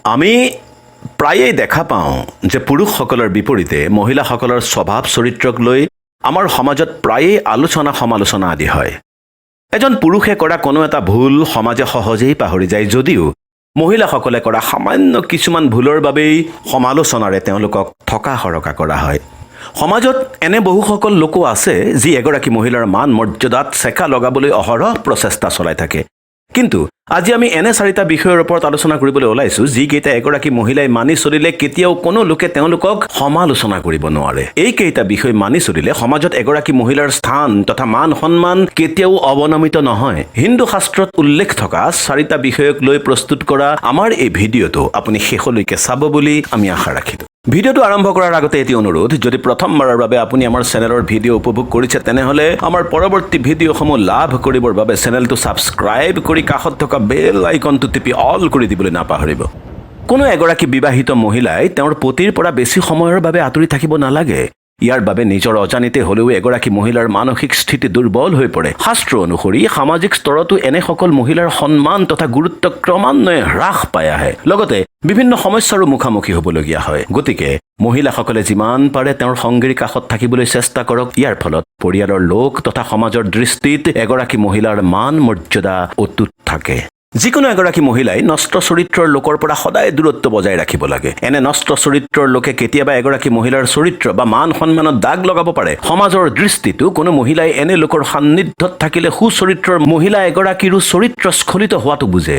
আমি প্ৰায়েই দেখা পাওঁ যে পুৰুষসকলৰ বিপৰীতে মহিলাসকলৰ স্বভাৱ চৰিত্ৰক লৈ আমাৰ সমাজত প্ৰায়েই আলোচনা সমালোচনা আদি হয়। এজন পুৰুষে কৰা কোনো এটা ভুল সমাজে সহজেই পাহৰি যায় যদিও মহিলাসকলে কৰা সামান্য কিছুমান ভুলৰ বাবেই সমালোচনাৰে তেওঁলোকক থকা সৰকা কৰা হয়। সমাজত এনে বহুসকল লোকো আছে যি এগৰাকী মহিলাৰ মান মৰ্যাদাত চেকা লগাবলৈ অহৰহ প্ৰচেষ্টা চলাই থাকে। কিন্তু আজি আমি এনে চাৰিটা বিষয়ৰ ওপৰত আলোচনা কৰিবলৈ ওলাইছোঁ, যিকেইটা এগৰাকী মহিলাই মানি চলিলে কেতিয়াও কোনো লোকে তেওঁলোকক সমালোচনা কৰিব নোৱাৰে। এইকেইটা বিষয় মানি চলিলে সমাজত এগৰাকী মহিলাৰ স্থান তথা মান সন্মান কেতিয়াও অৱনমিত নহয়। হিন্দু শাস্ত্ৰত উল্লেখ থকা চাৰিটা বিষয়ক লৈ প্ৰস্তুত কৰা আমাৰ এই ভিডিঅ'টো আপুনি শেষলৈকে চাব বুলি আমি আশা ৰাখিলোঁ। ভিডিঅ'টো আৰম্ভ কৰাৰ আগতে এটি অনুৰোধ, যদি প্ৰথমবাৰৰ বাবে আপুনি আমাৰ চেনেলৰ ভিডিঅ' উপভোগ কৰিছে, তেনেহ'লে আমাৰ পৰৱৰ্তী ভিডিঅ'সমূহ লাভ কৰিবৰ বাবে চেনেলটো ছাবস্ক্ৰাইব কৰি কাষত থকা বেল আইকনটো টিপি অল কৰি দিবলৈ নাপাহৰিব। কোনো এগৰাকী বিবাহিত মহিলাই তেওঁৰ পতিৰ পৰা বেছি সময়ৰ বাবে আঁতৰি থাকিব নালাগে। ইয়াৰ বাবে নিজৰ অজানিতে হ'লেও এগৰাকী মহিলাৰ মানসিক স্থিতি দুৰ্বল হৈ পৰে। শাস্ত্ৰ অনুসৰি সামাজিক স্তৰতো এনেসকল মহিলাৰ সন্মান তথা গুৰুত্ব ক্ৰমান্বয়ে হ্ৰাস পাই আহে, লগতে বিভিন্ন সমস্যাৰো মুখামুখি হ'বলগীয়া হয়। গতিকে মহিলাসকলে যিমান পাৰে তেওঁৰ সংগীৰ কাষত থাকিবলৈ চেষ্টা কৰক। ইয়াৰ ফলত পৰিয়ালৰ লোক তথা সমাজৰ দৃষ্টিত এগৰাকী মহিলাৰ মান মৰ্যাদা অটুট থাকে। যিকোনো এগৰাকী মহিলাই নষ্ট চৰিত্ৰৰ লোকৰ পৰা সদায় দূৰত্ব বজাই ৰাখিব লাগে। এনে নষ্ট চৰিত্ৰৰ লোকে কেতিয়াবা এগৰাকী মহিলাৰ চৰিত্ৰ বা মান সন্মানত দাগ লগাব পাৰে। সমাজৰ দৃষ্টিতো কোনো মহিলাই এনে লোকৰ সান্নিধ্যত থাকিলে সুচৰিত্ৰৰ মহিলা এগৰাকীৰো চৰিত্ৰ স্খলিত হোৱাটো বুজে।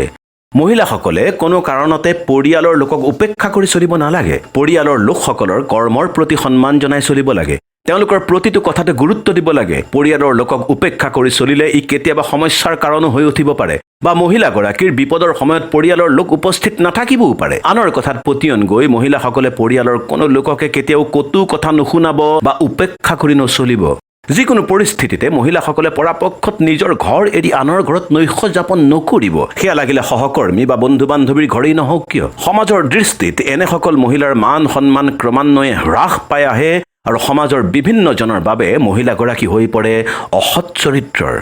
মহিলাসকলে কোনো কাৰণতে পৰিয়ালৰ লোকক উপেক্ষা কৰি চলিব নালাগে। পৰিয়ালৰ লোকসকলৰ কৰ্মৰ প্ৰতি সন্মান জনাই চলিব লাগে। তেওঁলোকৰ প্ৰতিটো কথাতে গুৰুত্ব দিব লাগে। পৰিয়ালৰ লোকক উপেক্ষা কৰি চলিলে ই কেতিয়াবা সমস্যাৰ কাৰণো হৈ উঠিব পাৰে বা মহিলাগৰাকীৰ বিপদৰ সময়ত পৰিয়ালৰ লোক উপস্থিত নাথাকিবও পাৰে। আনৰ কথাত পতিয়ন গৈ মহিলাসকলে পৰিয়ালৰ কোনো লোককে কেতিয়াও কটু কথা নুশুনাব বা উপেক্ষা কৰি নচলিব। যিকোনো পৰিস্থিতিতে মহিলাসকলে পৰাপক্ষত নিজৰ ঘৰ এৰি আনৰ ঘৰত নৈশ যাপন নকৰিব, সেয়া লাগিলে সহকৰ্মী বা বন্ধু বান্ধৱীৰ ঘৰেই নহওক কিয়। সমাজৰ দৃষ্টিত এনেসকল মহিলাৰ মান সন্মান ক্ৰমান্বয়ে হ্ৰাস পাই আহে আৰু সমাজৰ বিভিন্নজনৰ বাবে মহিলাগৰাকী হৈ পৰে অসৎ চৰিত্ৰৰ।